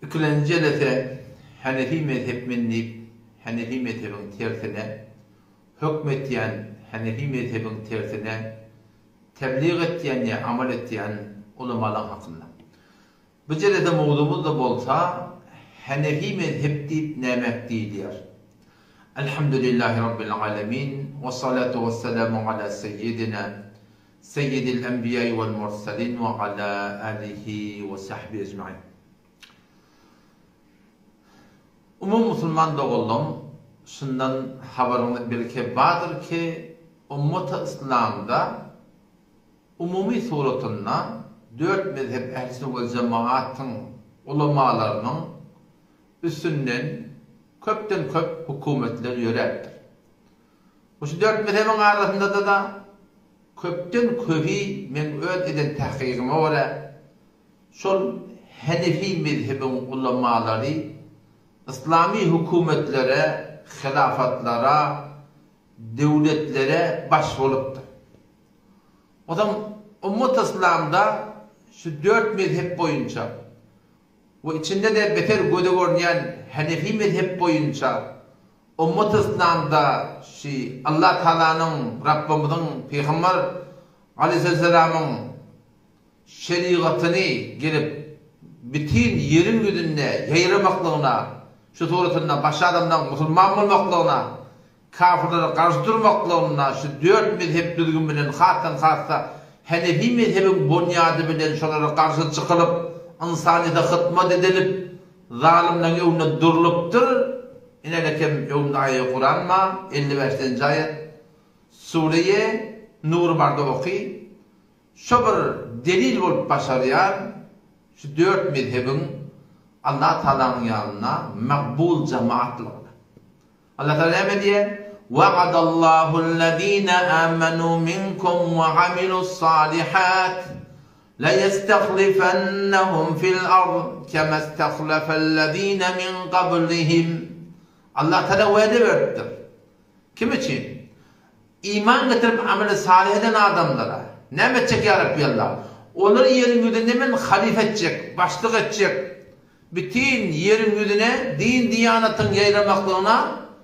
Ikilenji jelese Hanefi mezhep men diýip Hanefi mezhebiň tersine hökm etýän Hanefi mezhebiň tersine teblig etýän ýa amal etýän ulamalaň hakynda. Bu jelese mowzugymyzda bolsa Hanefi mezhep diýip näme diýilýär? Elhamdülillahi Rabbil alemin we salatu we selamu ala seýýidina Seýýidil enbiýai wal murselin we ala alihi we sahbihi ejmain. Umumy musulman doganlam şundan habaryňyz belki bardyr ki ummaty yslamda umumy suratynda dört mezhep ähli sünnet wel jemaatyň ulamalarynyň üstünden köpden köp hökümetler ýöräpdir. Bu şu dört mezhebiň arasynda-da köpden köbi meň öz eden tahkygyma görä şol Henefi mezhebiň ulamalary yslamy hökümetlere, hylafatlara, döwletlere baş bolupdyr. Ozam ummat yslamda şu dört mezhep boýunça we içinde-de beter göze görünýän Henefi mezhep boýunça Ummat yslamda şi Allah Tagalanyň Rabbymyzyň Pygamber Aleýhisselamyň şerigatyny gelip bütin ýeriň ýüzünde ýaýramaklygyna şu suratynda başga adamlaň musulman bolmaklygyna kafirlere garşy durmaklygyna şu dört mezhep düzgün bilen hasdan hassa Henefi mezhebiň bonýady bilen şolara garşy çykylyp ynsanyýete hytmat edilip Zalymlaň öňünde durlupdyr, inelekem öňünde aýagy Kuran bar, 55 nji aýat, Sureýe Nur barda oky, şo bir delil bolup başarýar, şu dört mezhebiň Allah Tagalanyň ýanynda makbul jamaatlygyna. Allah Tagala näme diýýär? Wa'adallahu-allazina amanu minkum we amilus-salihat leýestehlifennehum fil-ard kemastehlefellezine min gablihim. Allah Tagala wada beripdir. Kim üçin? Iman getirip ameli salyh eden adamlara. Näme etjek ýa Rabbi Allah? Olary ýeriň ýüzünde men halyfa etjek, başlyk etjek. Bütin ýeriň ýüzüne din-diýanatyň ýaýramaklygyna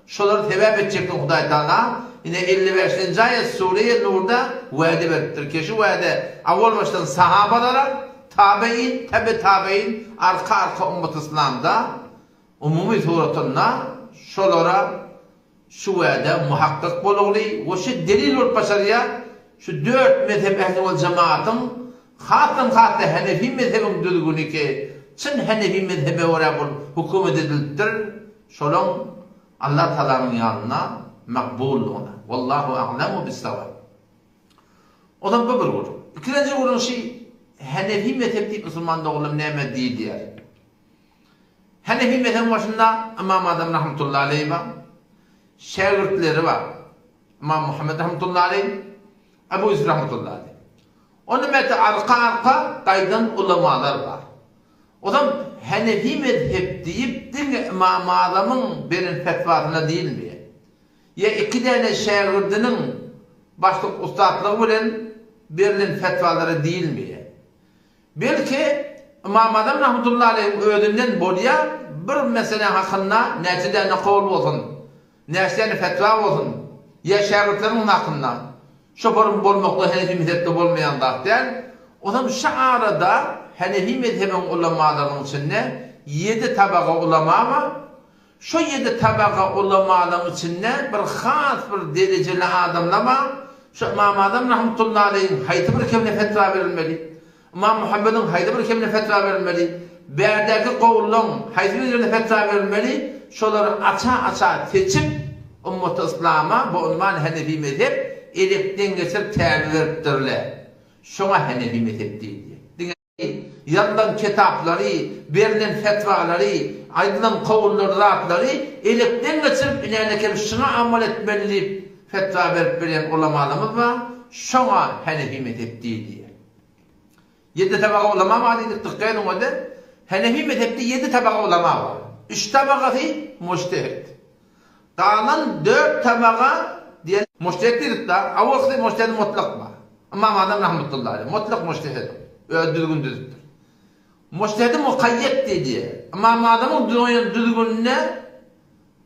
şolary sebäp etjekdigini Hudaý Tagala ine 55-nji aýat Sureýe Nurda wade beripdir ki, şu wade awal başdan sahabalara, tabein, tebe-tabein, arka-arka ummat-yslamda umumy suratynda şolara Şu wada muhakkyk bolugly we şu delil bolup başarýar, şu dört mezhep ehli wal jemaatyň, hasam has-da henefi mezhebiň düzgüni ki, çyn henefi mezhebe görä bolup hökümet edilipdir, şolaň Allah Tagalanyň ýanynda makbuldygyna. Wallahu a'lemu bis-sawab. Ozal bu bir gürrüň. Ikilenji gürrüň şi, henefi mezhep diýip musulman doganlarym näme diýilýär? Henefi mezhebiň başynda Ymam Azam rahmetullahi aleýh bar. Şägirtleri bar. Ymam Muhammed rahmetullahi aleýh, Ebu Ýusuf rahmetullahi aleýh. Ondan bärde arka-arka gaýdan ulamalar bar. Ozam Henefi mezhep diýip diňe Ymam Azamyň beren fetwasyna diýilmeýär. Ýa iki däne şägirdiniň başlyk ussatlygy bilen berlen fetwalara diýilmeýär. Belki, Ymam Azam rahmetullahi aleýhiň özünden bolýar, bir mesele hakynda näçe däne kowul bolsun, näçe däne fetwa bolsun, ýa şägirtleriň hakynda, şoparyň bolmaklygy henefi mezhepde bolmaýan zat däl. Onam şu arada henefi mezhebiň ulamalarynyň içinde ýedi tabaga ulama bar. Şo ýedi tabaga ulamalaryň içinde bir has bir derejeli adamlar bar. Şo Ymam Azam rahmetullahi aleýhiň haýsy bir kemine fetwa berilmeli? Ymam Muhammediň haýsy bir kemine fetwa berilmeli? Bärdäki gowullaň haýsy bir ýerine fetwa berilmeli? Şolary aça-aça seçip, ummaty yslama bu unwan henefi mezhep elekden geçirip täbi beripdirler. Şoňa henefi mezhep diýilýär. Diňe. Ýazylan kitaplary, berlen fetwalary, aýdylan kowullary zatlary elekden geçirip inänekem şuňa amal etmeli diýip fetwa berip berýän ulamalarymyz bar, şoňa henefi mezhep diýilýär. Ýedi tabaga ulama bar diýdik dykgat ediň ode, henefi mezhepde ýedi tabaga ulama bar. Üç tabagasy mujtehid. Galan dört tabaga diýen mujtehid diýdik da, awalky mujtehid mutlak bar. Ymam Azam rahmetullahi aleyh mutlak mujtehid. Öz düzgün düzüpdir. Mujtehidi mukaýýet diýilýär. Ymam Azamyň goýan düzgünine,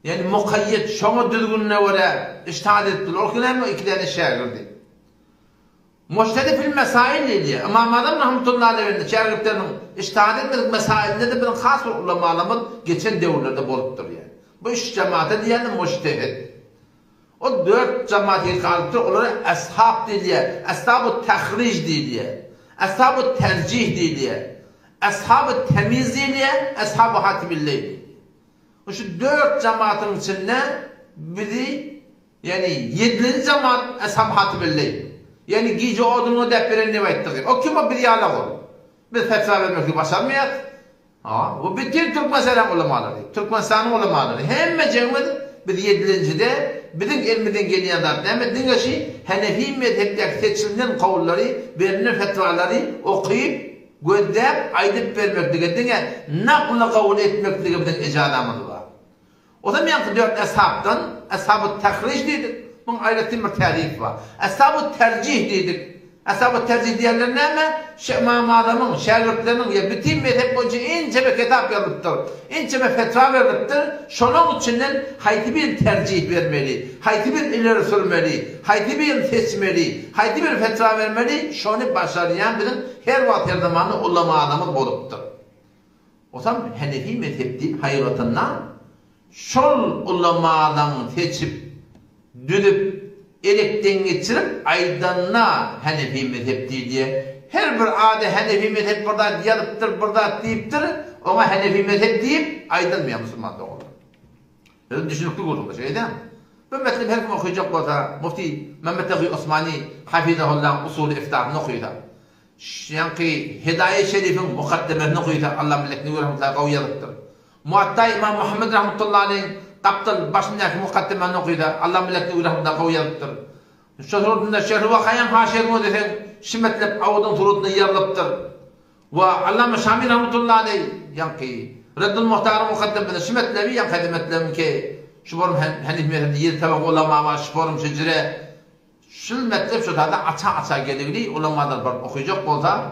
ýagny mukaýýet, şoňa düzgünine görä ijtihad edipdirler. Ol näme? Iki däne şägirdi. Mujtehidi fil mesail diýilýär. Ymam Azam rahmetullahi aleýhiniň şägirtleriniň ijtihad etmedik mesailinde-de biziň has bir ulamalarymyz geçen döwürlerde bolupdyr. Ýagny bu üç jemata diýýärler mujtehid. Ol dört jemaat ýykalypdyr, olara eshap diýilýär, eshabu tahrij diýilýär, eshabu terjih diýilýär, eshabu temiz diýilýär, eshabu hatimilleýl diýilýär. Şu dört jemaatyň içinde bizi, ýagny ýedilenji jemaat eshabu hatimilleýl. Ýagny gije odunyňa dep beren diýip aýtdyk. O kim o biz ýalak ol. Biz fetwa bermekligi başarmaýarys. Ha, bu bütin Türkmenistanyň ulamalary, Türkmenistanyň ulamalary, hemmejigimiz biz ýedilenjide biziň elimizden gelýän zat näme, diňe şi Henefi mezhepdäki seçilinen kowullary, berlen fetwalary okyp, gözläp, aýdyp bermeklige diňe nakly kabul etmeklige biziň ejazamyz bar. Ozam ýaňky dört eshapdan Eshabut tahrij diýdik. Muň aýratyn bir tärifi bar. Eshabut terjih diýdik. Eshabut terjih diýenleri näme? Şu Ymam Azamyň şägirtleriniň ýa bütin mezhep boýunça ençeme kitap ýazylypdyr. Ençeme fetwa berlipdir. Şolaň içinden haýsy birini terjih bermeli, haýsy birini ileri sürmeli, haýsy birini seçmeli, haýsy biri fetwa bermeli, şony başarýan biziň her wagt her zamanda ulamalarymyz bolupdyr. Osam Henefi mezhep diýip haýygatynda şol ulamalaň seçip, düzüp, elekden geçirip aýdanyna Henefi mezhep diýilýär. Her bir ady Henefi mezhep bir zat ýazypdyr, bir zat diýipdir, oňa Henefi mezhep diýip aýdylmaýar musulman doganlar. Özüm düşünikli gürrüň şeýle dälmi? Bu metlep her kim okyjak bolsa, mufti Mehmet Tagi Osmani hafizahullaň Usuly Iftasyny okysa, Ýaňky Hedaýa Şerifiň mukaddemesini okysa Allah Melek Nuri rahmetullahi gowy ýazypdyr. Muatta Ymam Muhammed rahmetullahi aleýhiň gapdal başyndaky mukaddemesini okysa Allah Melek Nuri rahmetullahi gowy ýazypdyr. Şo suratynda Şerhi Wakaýaň haşiýesini gözleseň şu metlep Awudyň suratynda ýazylypdyr. We Allama Şami rahmetullahi aleýh ýaňky Reddul Muhtaryň mukaddemesinde şu metlebi ýaňky aýdan metlebiňki şu borum Henif mezhebinde ýedi tabaka ulama bar şu borum şejere Şul metlep şo tada aça-aça geligli ulamalar baryp okyjak bolsa,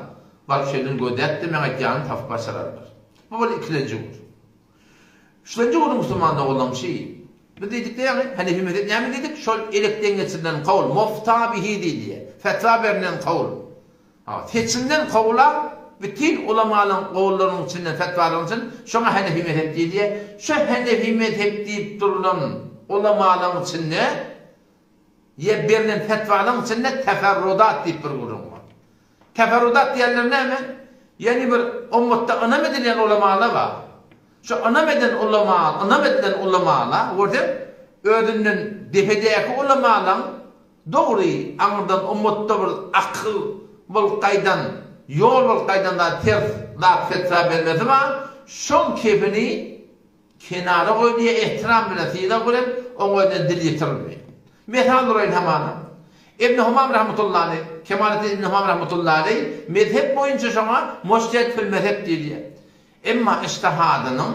baryp şeýden gözläp-de meň aýtýanymy tapyp başararlar. Bu bir ikilenji ugur. Üçlenji ugry musulman doganlarym şi, biz diýdik-de ýagny, Hanefi mezhep näme diýdik? Şol elekden geçirilen kaul, mufta bihi diýilýär, fetwa berlen kaul. Ha, seçilen kowla bütin ulamalaryň kowullarynyň içinden, fetwalaryň içinden şoňa Hanefi mezhep diýilýär. Şo Hanefi mezhep diýip durulan ulamalaryň içinde Ýa berlen fetwalaryň içinde teferrudat diýip bir gürrüň bar. Teferrudat diýenleri näme? Ýagny bir ummatda ynam edilýän ulamalar bar. Şu ynam eden ulama, ynam edilen ulamalar görseň, özünden depedäki ulamalaryň dogry aňyrdan ummatda bir akyl bolup gaýdan, ýol bolup gaýdan zat ters zat fetwa bermesi bar. Şoň kepini Kenara goýulýar, ehtiram bilen, sylag bilen oňa özüne dil ýetirilmeýär. Mysal uraýyn hamana. Ibn Humam rahmetullahi aleýh, Kemaletdin ibn Humam rahmetullahi aleýh mezhep boýunça şoňa mujtehid fil mezhep diýilýär. Emma ijtihadynyň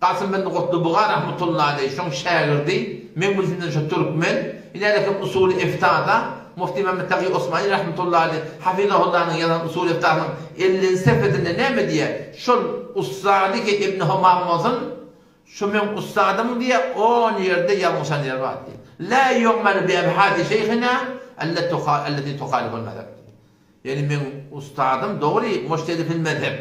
Kasym ibn Gutlybuga rahmetullahi aleýh şoň şägirdi, meň bilşimden şo türkmen, inälekem Usuly Iftada Mufti Mehmet Tagy Osmany rahmetullahi aleýh hafizahullanyň ýazan Usuly Iftasynyň ellinji sefesinde näme diýýär? Şol ussady ki Ibn Humam bolsun, şu meň ussadym diýýär, on ýerde ýalňyşan ýeri bar diýýär. La ýu'melu bi ebhasi şeýhina elleti tuhaliful mezheb diýýär. Ýagny meň ussadym dogry mujtehidi fil mezheb.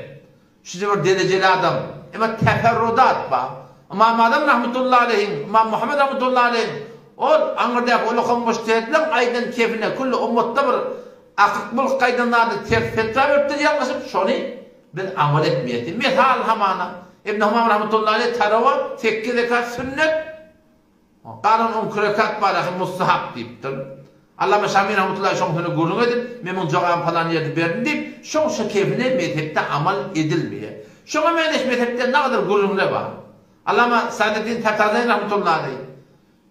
Şuja bir derejeli adam. Emma teferrudat bar. Ymam Azam rahmetullahi aleýhiň, Ymam Muhammet rahmetullahi aleýhiň ol aňyrdaky ulakan mujtehidleň aýdan kefine külli ummatda bir akyk bolup gaýdan zady ters fetwa beripdir ýalňyşyp şony biz amal etmeýäs. Mysal hamana Ibn Humam rahmetullahi aleýh tarawa sekiz rekat sünnet Galan on iki rekat bar ahy mustahap diýipdir. Allama Şami rahmetullahi şoň üstünde gürrüň edip, men muň jogabyny palan ýerde berdim diýip, şoň şo kefine mezhepde amal edilmeýär. Şoňa meňzeş mezhepde nagadyr gürrüňler bar. Allama Sadeddin Tatarzaýyn rahmetullahi aleýh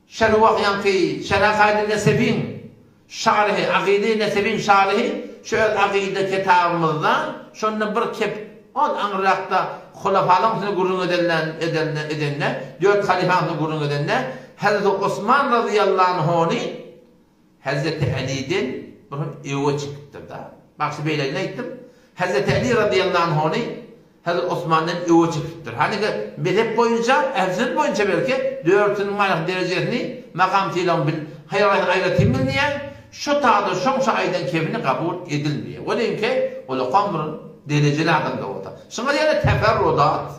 Şerh Wahýaňky Şerh Akaýdy Nesewiň şaryhy, Akyda-i Nesewiň şaryhy şu öz Akyda kitabymyzda şonda bir kep ol aňryrakda hulafalaryň üstünde gürrüň edenden edende edende dört halyfaň üstünde gürrüň edende Hezreti Osman razyýallahu anhuny Hezreti Aliden bir öňe çekipdir-de. Bagşy beýlegini aýtdym. Hezreti Ali razyýallahu anhuny. Hezreti Osmandan öe çekipdir. Hany-ki mezhep boýunça, ähli-sünnet boýunça belki, dörtüsiniň manysyny, derejesini, makam-sylagyny bil, haýraýsyny aýratyn bilmeýär. Şo taýda şoň şo aýdan kebini kabul edilmeýär. Welin-ki, ulakam bir derejeli adam-da bolsa. Şuňa diýýärler teferrudat.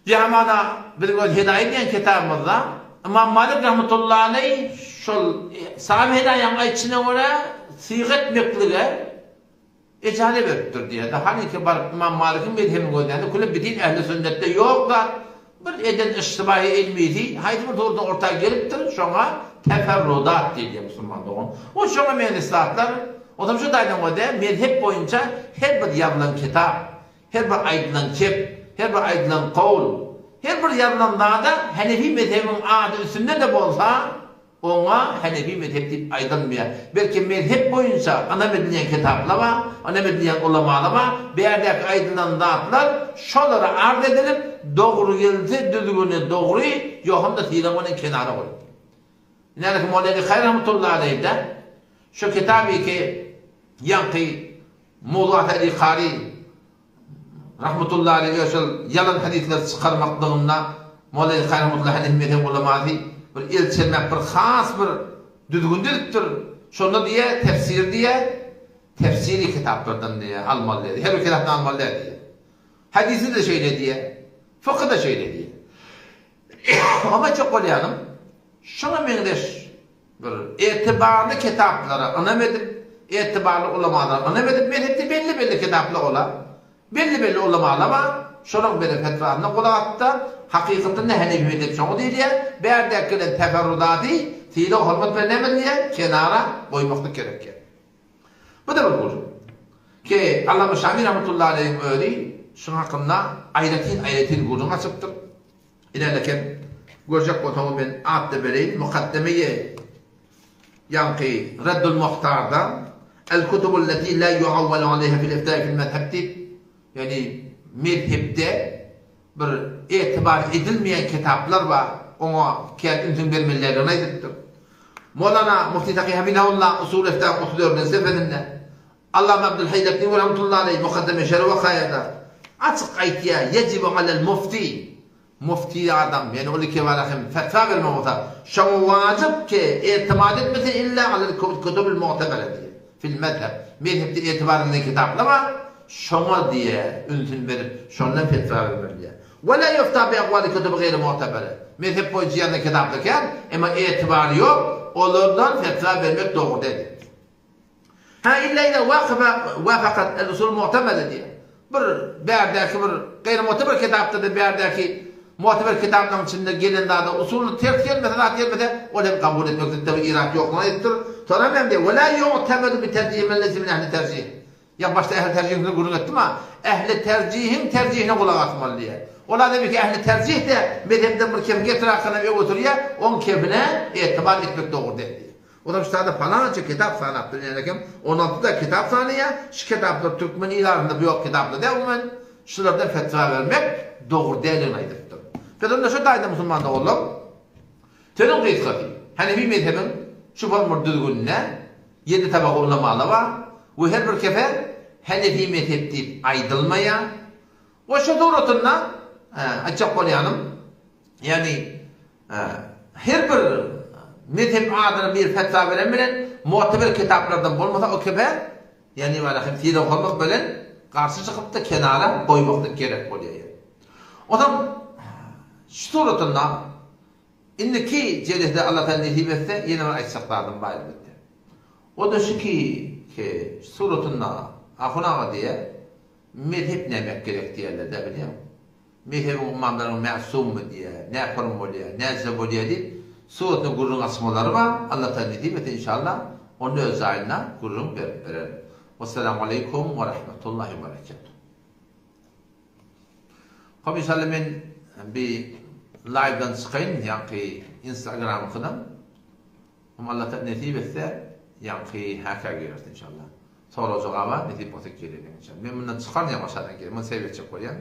Ýa hamana biziň öz Hedaýa diýen kitabymyzda Ymam Malik rahmetullahi aleý şol Sahaby Hedaýaň aýdyşyna görä syga etmeklige ejaza beripdir diýýär. Hanyki baryp Ymam Malikiň mezhebini gözlände küle bitin ähli sünnetde ýok zat bir eden yştybahy ilmisi haýsy bir suratda orta gelipdir şoňa teferrudat diýilýär musulman dogan. O şoňa meňzeş zatlar Onsoň şu taýdan gözle mezhep boýunça her bir ýazylan kitap Her bir aýdylan kep, her bir aýdylan kawl, her bir ýazylan zada Henefi mezhebiň ady üstünde-de bolsa, oňa Henefi mezhep diýip aýdylmaýar. Belki mezhep boýunça ynam edilýän kitaplar bar, ynam edilýän ulamalar bar, bärdäki aýdylan zatlar şolara arz edilip, dogry gelse düzgüni dogry, ýogsam-da sylag bilen kenara goýulýar. Nädip Mowlana Haý rahmetullahi aleýh-de şu kitaby ki ýaňky Mowzuat Ali Kary rahmetullahi aleýh şol ýalan hadyslar çykarmaklygynda Mowlana Haý rahmetullahi aleýh mezhep ulamasy bir el çelmäp bir has bir düzgün düzüpdir. Şonda diýýär tefsir diýýär tefsiri kitaplardan diýýär almaly diýýär. Her bir kitapdan almaly däl diýýär. Hadysy-da şeýle diýýär. Fyky-da şeýle diýýär. Oňa aýtjak bolýanym, şuňa meňzeş bir etibarly kitaplara ynam edip, etibarly ulamalara ynam edip, mezhepde belli-belli kitaplar ola, belli-belli ulamalar bar, şolaryň beren fetwasyna gulak asyp-da, hakykatynda henefi mezhep şoňa diýilýär, bärdäki gelen teferrudady sylag-hormat bilen näme edilýär, kenara goýmaklyk gerekýär. Bu-da bir gürrüň. Ki, Allama Şami rahmetullahi aleýhiň özi şunuň hakynda aýratyn-aýratyn gürrüň açypdyr. Ilerleken görjek bolsaňyz men at-da bereýin, Mukaddemeýe ýaňky Reddul Muhtarda El-kutubul leti la yuawwalu aleýha fil iftai fil mezheb diýip, ýagny mezhepde bir etibar edilmeýän kitaplar bar, oňa kän ünsüň bermelidigini aýdypdyr. Molana Mufti Taki Hafizahullah Usul Eftaň 34-nji sefesinde, Allama Abdulhaý Lekniwi rahmetullahi aleýh Mukaddeme Şerh Wakaýada açyk aýtýar, Ýejibu alel mufti, mufti adam, ýagny ol ikibara hem fetwa bermek bolsa, şoňa wajyp ki, etimat etmesin illa alel kutubil mu'tebere diýýär, fil mezheb, mezhepde etibar edilen kitaplar bar, şoňa diýýär, ünsüni berip, şondan fetwa bermeli diýýär. Ve la yufta bi akwali kutubi gaýri mu'tebere, mezhep boýunça ýazylan kitaplar kän, emma etibary ýok, olardan fetwa bermek dogry däl diýýär. Hä illa iza waqafa wafaqat el usul mu'temede diýýär. Bir bärdäki bir gaýry mu'teber kitapda-da bärdäki mu'teber kitaplaryň içinde gelen zada usuly ters gelmese zat gelmese ol hem kabul etmeklikde bir irat ýoklugyny aýdypdyr. Soňra hem diýýär, Ve la yu'temedu bi terjihi men leýse min ehli terjih. Ýa başda ehli terjihiň bilen gürrüň etdim-a. Ehli terjihiň terjihine gulak asmaly diýýär. Ol adam iki ehli terjih-de mezhepden bir kepin getir hakyna öňe sürýär, oň kepine etibar etmek dogry däl diýýär. Olam şu taýda palança kitap sanapdyr ýöne kem on altyda kitap sanaýar, şu kitaplar türkmen il arasynda bu ýok kitaplar däl umuman şulardan fetwa bermek dogry däldigini aýdypdyr. Biz onda şu taýda musulman doganlar sözüň gysgasy Hanefi mezhebiň şu bir düzgüninde ýedi tabaka ulamalar bar we her bir kefe Hanefi mezhep diýip aýdylmaýar we şu suratynda aýtjak bolýanym ýagny Her bir mezhep adyna bir fetwa beren bilen mu'teber kitaplardan bolmasa o kebe, ýagny wala hem sylag-hormat bilen garşy çykyp-da kenara goýmaklyk gerek bolýar ýa. Onsoň şu suratynda indiki jelesede Allah Taala nesip etse ýene bir aýtjak zadym bar elbetde. O-da şu ki, ki şu suratynda ahun aga diýýär, mezhep nämek gerek diýýärler-dä bilýäňmi? Mezhebiň ymamlaryň mäsummy diýýär, näpyrm bolýar, näce bolýar diýip, suratyna gürrüň açmalary bar, Allah Taala nesip etse inşallah, onda öz jaýynda gürrüň berip bererin. Wessalamu aleýkum we rahmetullahi we berekatuh. Hop inşallah men bi live'dan çykaýyn, ýaňky instagramyňkydan. Hem Allah Taala nesip etse, ýaňky häkä gireris inşallah. Sorag jogaba nesip bolsa geleliň inşallah. Men mundan çykaryn ýa başardan geler. Muny save etjek bolýan.